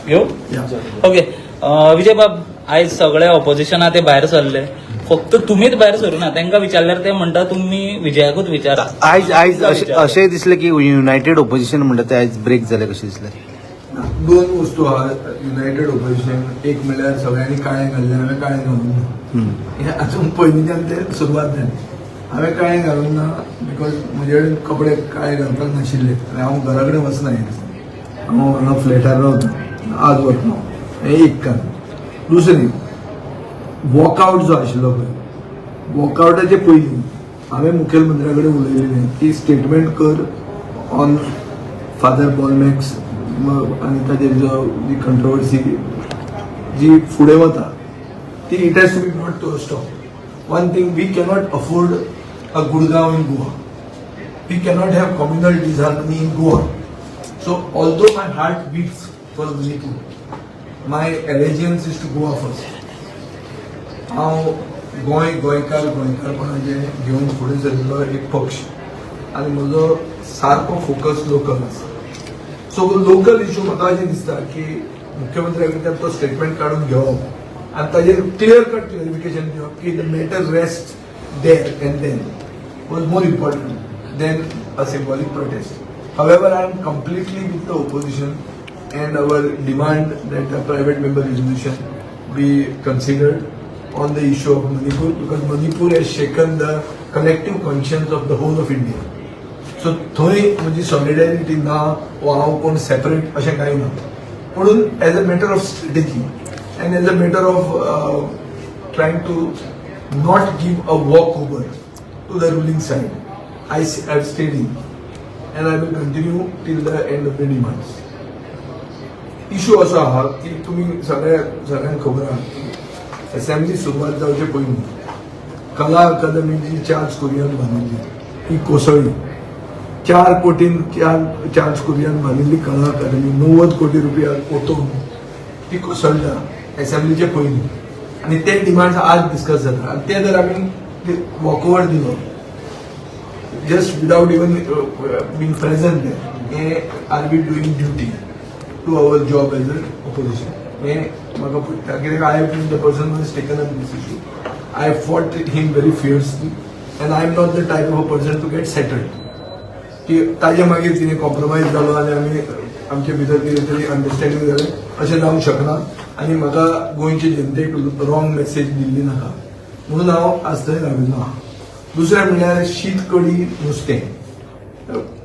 घेऊ. ओके, विजय बाब, आयज सगळे ऑपोजिशना ते भायर सरले, फक्त तुमीच भायर सरू ना. तांकां विचारल्यार ते म्हणटा, तुमी विजयाकूच विचारा. आयज आयज अशें दिसलें की युनायटेड ओपोजिशन म्हणटा ते आयज ब्रेक जालें कशें दिसलें? दोन वस्तू आहा युनायटेड ओपोजिशन. एक म्हणल्यार सगळ्यांनी काळें घाल्लें, हांवें काळें घालूंक ना. हें अजून पयलींच्यान ते सुरवात जाली. हांवें काळें घालूंक ना because म्हजे कडेन कपडे काळे घालपाक नाशिल्ले आनी हांव घरा कडेन वचना हे दिसांनी. हांव हांगा फ्लॅटार रावता, आज वतलो. हें एक कारण. दुसरें, वॉकआउट जो आशिल्लो पळय, वॉकआउटाचे पयलीं हांवें मुखेलमंत्र्या कडेन उलयलेलें की स्टेटमेंट कर ऑन फादर बोलमॅक्स आनी ताजेर जो जी कंट्रोवर्सी जी फुडें वता ती it has to be not to stop. One thing, we cannot afford a Gurgaon in Goa. We cannot have communal disharmony in Goa. So although my heart beats for Manipur, my allegiance is to Goa first. हांव गोंय, गोंयकार, गोंयकारपणाचें घेवन फुडें सरिल्लो एक पक्ष आनी म्हजो सारको focus local आसा. सो लोकल इशू म्हाका अशें दिसता की मुख्यमंत्र्या कडल्यान तो स्टेटमेंट काडून घेवप आनी ताजेर क्लियर कट क्लॅरिफिकेशन दिवप की the matter rest there and then was more important than a symbolic protest. However, I am completely with the opposition and our demand that a private member resolution be considered on the issue of Manipur, because Manipur has shaken the collective conscience of the whole of India. So थंय म्हजी solidarity ना वा हांव कोण separate अशें कांय ना, म्हणून as a matter of strategy and as a matter of trying to not give a walk over to the ruling side, I have stayed in and I will continue till the end of the demands. Issue असो आहा की तुमी सगळ्या सगळ्यांक खबर आहा की assembly सुरवात जावचे पयलीं कला अकादमी जी चार्ल्स कुरियन बांदिल्ली ती कोसळ्ळी. 4 कोटीन चार्ल्स कुरियन बांदिल्ली कला अकादमी 90 कोटी रुपया ओतून ती कोसळटा असेंब्लीचे पयलीं आनी ते डिमांड्स आज डिस्कस जाता आनी ते जर आमी वॉकओवर दिलो just without even being present there, hey are we doing duty to our job as a opposition? हें म्हाका पडटा, कित्याक I have been the person who has taken up this issue. I have fought him very fiercely and I am not the type of a person to get settled की ताजे मागीर कितें compromise जालो आनी आमी आमचे भितर कितें तरी अंडरस्टँडींग जालें, अशें जावंक शकना आनी म्हाका गोंयचे जनतेक रॉंग मेसेज दिल्ली नाका म्हणून हांव आज थंय राविल्लो आहा. दुसरें म्हणल्यार शीत कडी नुस्तें.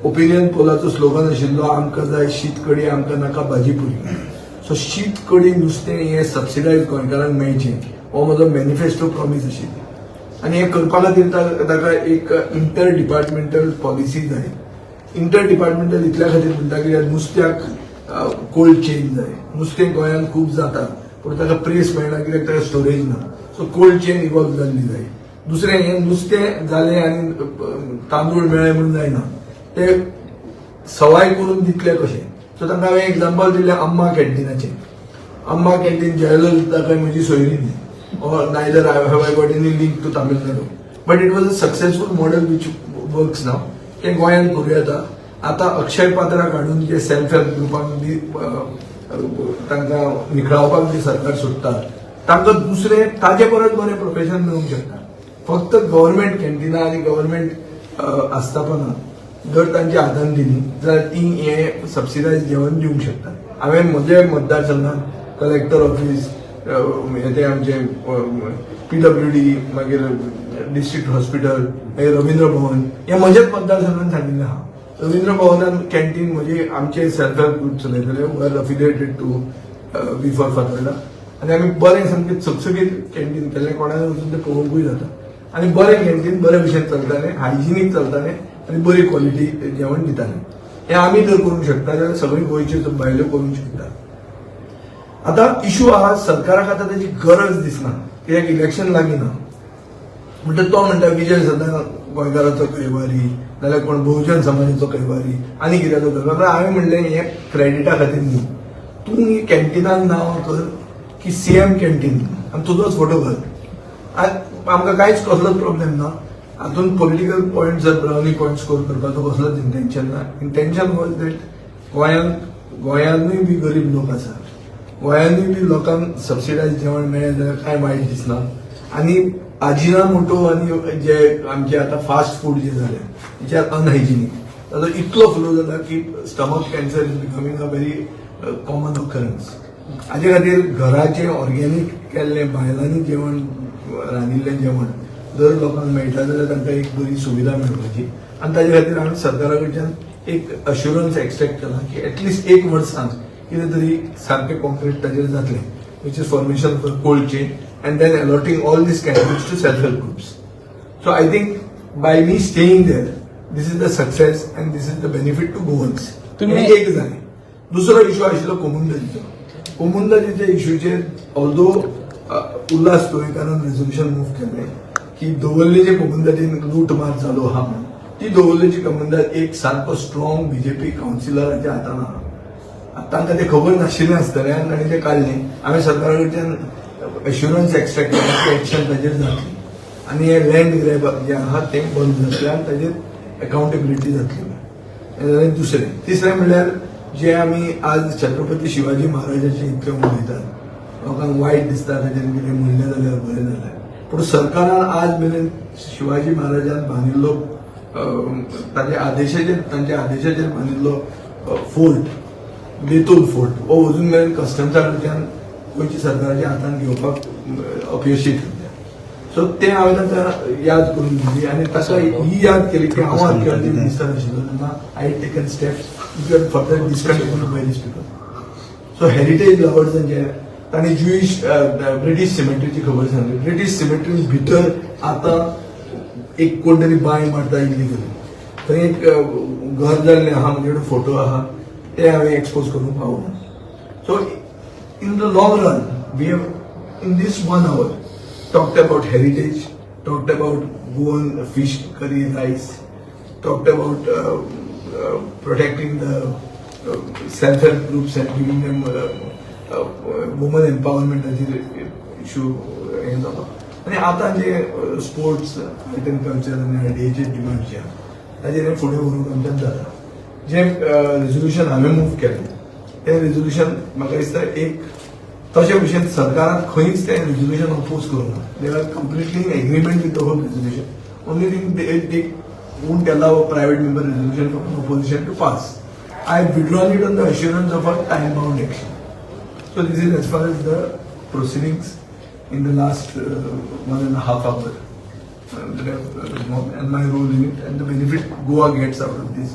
ओपिनियन पोलाचो स्लोगन आशिल्लो, आमकां जाय शीत कडी, आमकां नाका भाजी पुरी. सो शीत कडी नुस्तें हें सबसिडायज गोंयकारांक मेळचें हो म्हजो मॅनिफेस्टो प्रॉमीस आशिल्ली आनी हें करपा खातीर ताका एक इंटर डिपार्टमेंटल पॉलिसी जाय. इंटर डिपार्टमेंटल इतल्या खातीर म्हणटा, कित्याक नुस्त्याक कोल्ड चेन जाय. नुस्तें गोंयांत खूब जाता पूण ताका प्रेस मेळना, कित्याक ताका स्टोरेज ना. सो कोल्ड चेन इवॉल्व जाल्ली जाय. दुसरें, हें नुस्तें जालें आनी तांदूळ मेळ्ळे म्हणून जायना, ते सवाय करून दितले कशें? सो तांकां हांवें एग्जाम्पल दिलें अम्मा कॅन्टीनाचें. अम्मा कॅन्टीन, जयललिता काय म्हजी सोयरी न्ही or neither I have I got any link to Tamil Nadu, but it was a successful model which works now. तें गोंयांत करूं येता. आतां अक्षय पात्रा काडून जे सेल्फ हेल्प ग्रुपांक बी तांकां निखळावपाक जे सरकार सोदता, तांकां दुसरें ताजे परस बरें प्रोफेशन मेळूंक शकता. फक्त गव्हर्मेंट कॅन्टिनां आनी गव्हर्मेंट आस्थापनां जर तांच्या हातान दिली जाल्यार ती हें सबसिडायज जेवण दिवंक शकता. हांवें म्हज्या मतदारसंघात कलेक्टर ऑफिस, ते आमचे पीडब्ल्यूडी, मागीर डिस्ट्रिक्ट हॉस्पिटल, मागीर रवींद्र भवन, हे म्हज्याच मतदारसंघात सांगिल्लें आहा. रवींद्र भवनान कॅन्टीन म्हजी आमचे सेल्फ हेल्प ग्रुप चलयतले who are affiliated to We for Fatorda आनी आमी बरें सामकें चकचकीत कॅन्टीन केल्लें. कोणाक वचून तें पळोवंकूय जाता आनी बरें कॅन्टीन बरे भशेन चलतालें, हायजिनीक चलतालें आनी बरी क्वॉलिटी जेवण दितालें. हें आमी जर करूंक शकता जाल्यार सगळी गोंयच्यो बायलो करूंक शकता. आतां इशू आहा, सरकाराक आतां ताची गरज दिसना, कित्याक इलेक्शन लागीं ना. म्हणटा तो म्हणटा विजय सदां गोंयकाराचो कैवारी, नाल्यार कोण बहुजन समाजाचो कैवारी आनी कित्याचो कैवारी. हांवें म्हणलें, हें क्रेडिटा खातीर न्ही, तूं कॅन्टिनाक नांव कर की सीएम कॅन्टीन आनी तुजोच फोटो घाल आनी आमकां कांयच कसलोच प्रॉब्लेम ना. हातून पॉलिटिकल पॉयंट जर ब्रावनी पॉयंट स्कोर करपाचो कसलोच इंटेन्शन ना. इंटेन्शन वॉज that गोंयांत, गोंयांतूय बी गरीब लोक आसा. गोंयांतूय बी लोकांक सबसिडायज जेवण मेळ्ळें जाल्यार कांय वायट दिसना. आनी आजिनामोटो आनी जे आमचे आतां फास्ट फूड जे जाले which are unhygienic, ताजो इतलो फ्लो जाला की stomach cancer is becoming a very common occurrence. हाजे खातीर घराचें ऑर्गेनीक केल्लें बायलांनी जेवण रांदिल्लें जेवण जर लोकांक मेळटा जाल्यार तांकां एक बरी सुविधा मेळपाची. आनी ताजे खातीर आमी सरकारा कडच्यान एक अश्युरन्स एक्सट्रॅक्ट केला की एटलिस्ट एक वर्सान कितें तरी सारकें कॉन्क्रीट ताजेर जातलें, which is formation for cold chain and then allotting all these canteens to self help groups. So I think by me staying there, this is the success and this is the benefit to Goans. तुम्ही- हे एक जालें. दुसरो issue आशिल्लो कोमुंदाजीचो. कोमुंदाजीच्या इशूचेर although Ulhas तुयेंकारान resolution move केल्लें की दवर्लेचे कोमुंदाजीन लूटमार जालो आहा म्हणून, ती दवर्लेची कोमुंदाद एक सारको स्ट्रॉंग बीजेपी कावन्सिलराच्या हातान आहा. तांकां तें खबर नाशिल्लें आसतलें आनी तांणी तें काडलें. हांवें सरकारा कडच्यान एश्युरन्स एक्सट्रॅक्ट केला की एक्शन ताजेर जातली आनी हे लँड ग्रॅब जें आहा तें बंद जातलें आनी ताजेर अकाउंटेबिलिटी जातली. हें जालें दुसरें. तिसरें म्हणल्यार जे आमी आज छत्रपती शिवाजी महाराजाचे इतकें उलयतात, लोकांक वायट दिसता ताजेर कितें म्हणलें जाल्यार बरें जालें, पूण सरकारान आज मेरेन शिवाजी महाराजान बांदिल्लो ताच्या आदेशाचेर, तांच्या आदेशाचेर बांदिल्लो फोर्ट, बेतूल फोर्ट हो अजून मेरेन कस्टम्सा कडच्यान गोंयच्या सरकाराच्या हातान घेवपाक अपयशी थारल्या. सो तें हांवें तांकां याद करून दिली आनी ताका ही याद केली की हांव आर्किओलॉजी मिनिस्टर आशिल्लो तेन्ना I had taken steps which are further discontinued by these people. So heritage लवर्सांचे तांणी ज्युईश ब्रिटीश सिमेट्रीची खबर सांगली. ब्रिटीश सिमेट्री भितर आतां एक कोण तरी बांय मारता इलिगली. थंय एक घर जाल्लें आहा, म्हजे कडेन फोटो आहा, ते हांवें एक्सपोज करूंक पावना. So in the long run, we have in this one hour talked about heritage, talked about Goan fish curry rice, talked about protecting the self-help groups and giving them women empowerment issue हें जाता. आनी आतां जे sports, art and culture आनी आरडीएचे demand जे आहा ताजेर हें फुडें व्हरूंक आमच्यान जाता. जें रेजोल्युशन हांवें मूव केलें तें रेजोल्युशन म्हाका दिसता एक तशे भशेन सरकारान खंयच तें रेजोल्युशन अपोज करूंक ना. They are completely in agreement with the whole resolution. Only thing, they won't allow a private member resolution from opposition to pass. I have withdrawn it on the assurance of a time bound action. So this is as far as the proceedings in the last 1.5 hour that I've involved and my role in it and the benefit Goa gets out of this,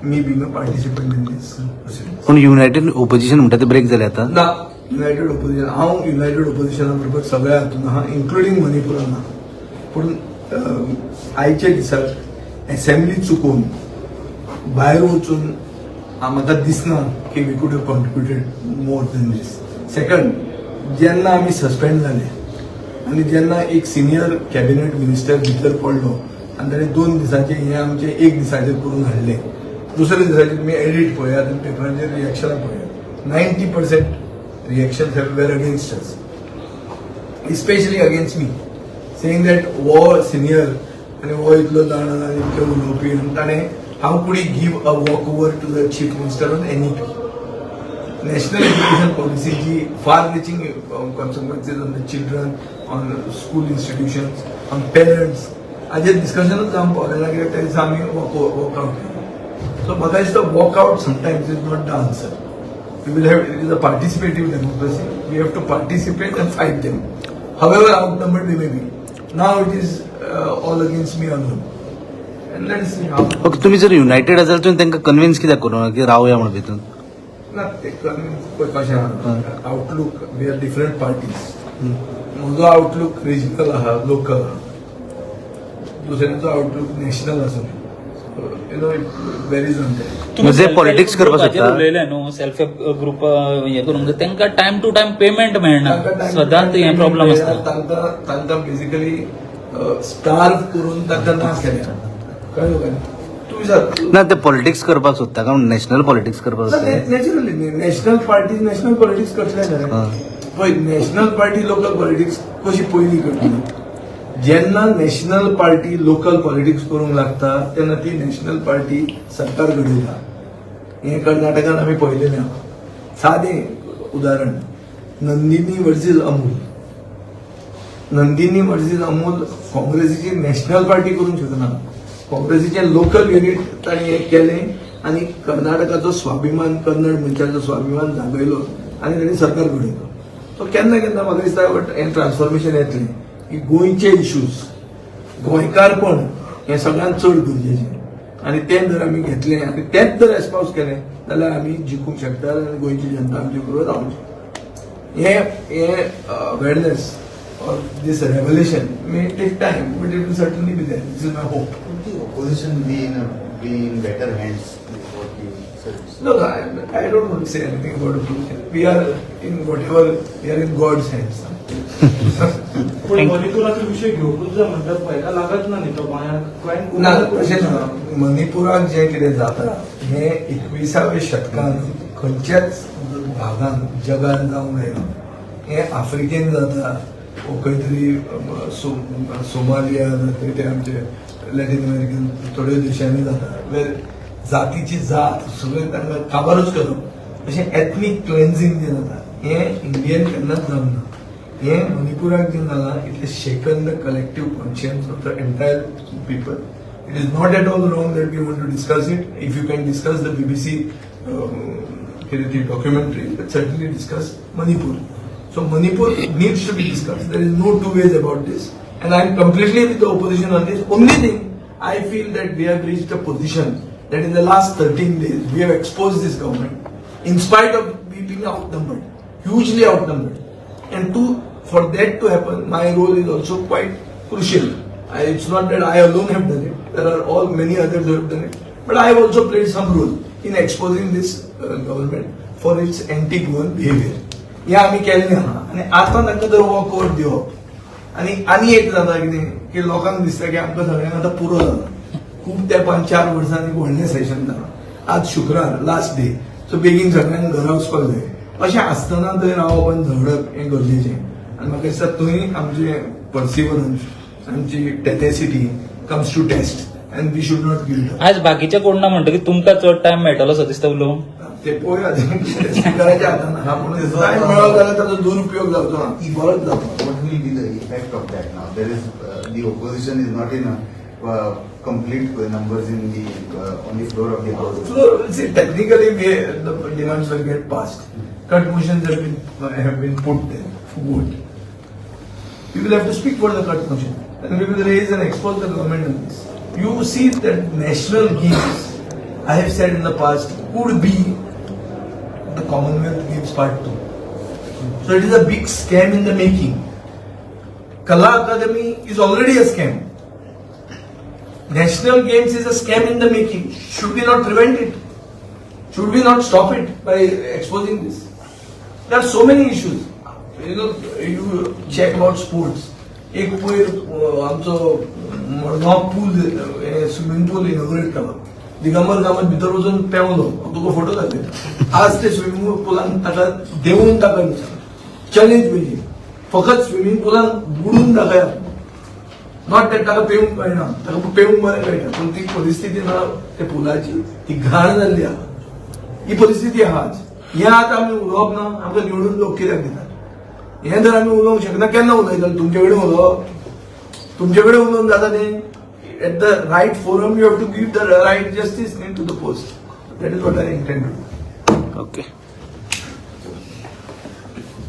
me being a participant in this proceedings. पूण United opposition म्हणटा ते break जाले आतां? ना, United opposition, हांव United ओपोजिशना बरोबर सगळ्या हातून आहा, इन्क्लुडींग मणिपुरान आहा. पूण आयच्या दिसाक एसेंब्ली चुकोवन भायर वचून म्हाका दिसना की we could have contributed more than this. Second, जेन्ना आमी सस्पेंड जाले आनी जेन्ना एक सिनियर कॅबिनेट मिनिस्टर भितर पडलो आनी ताणें 2 दिसांचे हें आमचें एक दिसाचेर करून हाडलें, दुसऱ्या दिसाचेर तुमी एडिट पळयात आनी पेपरांचेर रिएक्शनां पळयात, 90% reactions have were against us, especially against me, saying that हो सिनियर आनी हो इतलो जाणा आनी इतलो उलोवपी आनी ताणें how could he give a walk over to the chief minister on NEP, National Education Policy ji far reaching consequences on the children, on school institutions, on parents. हाजेर डिस्कशनूच जावंक पावलें ना, कित्याक त्या दिसा आमी वॉकआउट केलो. सो म्हाका दिसता walkout sometimes is not the answer. We will have, it is a participative democracy. We have to participate and fight them, however outnumbered we may be. Now it is all against me alone and let's see how. Okay, तुम्ही जर United असाल, तुम्ही तांकां convince कित्याक करूं ना की रावया म्हणून भितून? ना, ते convince पळय कशें आहा, outlook, we are different parties. म्हजो आउटलूक रिजनल आहा, लोकल आहा, दुसऱ्यांचो आउटलूक नॅशनल आसूं. It varies on that. म्हणजे politics करपाक सोदता? उलयले न्हू सेल्फ हेल्प ग्रुप हे करूंक, तांकां टायम टू टायम पेमेंट मेळना, सदांच हे प्रॉब्लम आसता. तांकां तांकां बेसिकली स्टार्व करून तांकां ना केल्या, कळ्ळें तुका? तूं विचार. ना, ते पॉलिटिक्स करपाक सोदता काय नॅशनल पॉलिटिक्स करपाक सोदता? Naturally national party national politics करतले जाल्यार पळय, नॅशनल पार्टी लोकल पॉलिटिक्स कशी पयली करतली? जेन्ना नॅशनल पार्टी लोकल पॉलिटिक्स करूंक लागता तेन्ना ती नॅशनल पार्टी सरकार घडयता. हें कर्नाटकान आमी पळयलेलें आहा. सादें उदाहरण, नंदिनी वर्सीस अमूल. नंदिनी वर्सीस अमूल काँग्रेसीची नॅशनल पार्टी करूंक शकना. काँग्रेसीचें लोकल युनीट तांणी हें केलें आनी कर्नाटकाचो स्वाभिमान, कन्नड मनशाचो स्वाभिमान जागयलो आनी तांणी सरकार घडयलो. सो केन्ना केन्ना म्हाका दिसता हें ट्रान्सफॉर्मेशन येतलें की गोंयचे इश्यूज, गोंयकारपण हें सगळ्यांत चड गरजेचें आनी तें जर आमी घेतलें आनी तेंच जर एस्पावज केलें जाल्यार आमी जिखूंक शकतात आनी गोंयची जनता आमचे बरोबर रावंक शकता. हे awareness or this revelation may take time, but it will certainly be there. This is my hope. Could the opposition be in better hands is what you suggest? No, I don't want to say anything about opposition. We are in whatever, we are in God's hands. पण मणिपुराचो विशय घेवपूच जाय म्हणटात पळय, काय लागत ना न्ही तो गोंयांक? ना, तशें ना. मणिपुराक जें कितें जाता हें 21व्या शतकान खंयच्याच भागान जगान जावंक जायना. हें आफ्रिकेन जाता वो खंय तरी सोमालिया थंय ते आमचे लॅटीन अमेरिकन थोड्या देशांनी जाता, वेर जातीची जात सगळें तांकां काबारूच करप, अशें एथनीक क्लेन्झींग जें जाता हें इंडियन केन्नाच जावंक ना. हें मणिपुराक जें जालां, it is shaken the collective conscience of the entire people. It is not at all wrong that we want to discuss it. If you can discuss the BBC कितें ती documentary, certainly discuss Manipur. So Manipur needs to be discussed. There is no two ways about this. And I am completely with the opposition on this. Only thing, I feel that we have reached a position that in the last 13 days, we have exposed this government in spite of we being outnumbered, hugely outnumbered. And for that to happen, my role is also quite crucial. It's not that I alone have done it. There are all many others who have done it. But I have also played some role in exposing this government for its anti-Goan behavior. हे आमी केल्लें आहा आनी आतां तांकां जर walk over दिवप आनी आनी एक जाता कितें की लोकांक दिसता की आमकां सगळ्यांक आतां पुरो जाला, खूब तेंपान 4 वर्सांनी एक व्हडलें सेशन जालां, आज शुक्रार, लास्ट डे, सो बेगीन सगळ्यांक घरा वचपाक जाय. अशें आसतना थंय रावप आनी झगडप हें गरजेचें आनी म्हाका दिसता थंय आमचें पर्सिवरन्स, आमची tenacity comes to test and we should not give. आयज बाकीचे कोण ना म्हणटकीर तुमकां चड टायम मेळटलो सो दिसता उलोवंक. ते पळोवया, स्पिकराच्या हातान आहा म्हणून टायम मेळ्ळो जाल्यार ताचो दुरुपयोग जावचो ना, बरोच जातलो. What will be the effect of that now? There is the opposition is not in a complete numbers in the on the floor of the house. So, see, technically, the demands will get passed. Cut motions have been put there for vote. We will have to speak for the cut motion, and we will raise and expose the government on this. You see that national games, I have said in the past, could be the Commonwealth Games Part 2. So it is a big scam in the making. Kala Academy is already a scam. National Games is a scam in the making. Should we not prevent it? Should we not stop it by exposing this? There are so many issues. You check about sports. एक पयर आमचो मडगांव पूल, swimming पूल inaugurate केलो. दिगंबर कामत भितर वचून पेंवलो. हांव तुका photo दाखयता. आज ते स्विमींग पुलान ताका देंवून दाखय, चॅलेंज म्हणजे फकत स्विमींग पुलान बुडून दाखया. Not that ताका पेवंक कळना, ताका पेवंक बरें कळटा, पूण ती परिस्थिती ना ते पुलाची, ती घाण जाल्ली आहा. ही परिस्थिती आहा आज. हें आतां आमी उलोवप ना, आमकां निवडून लोक कित्याक दितात? हें जर आमी उलोवंक शकना, केन्ना उलयतले? तुमचे कडेन उलोवप, तुमचे कडेन उलोवन जाता न्ही. At the right forum you have to give the right justice न्ही to the post. That is what I intend to okay.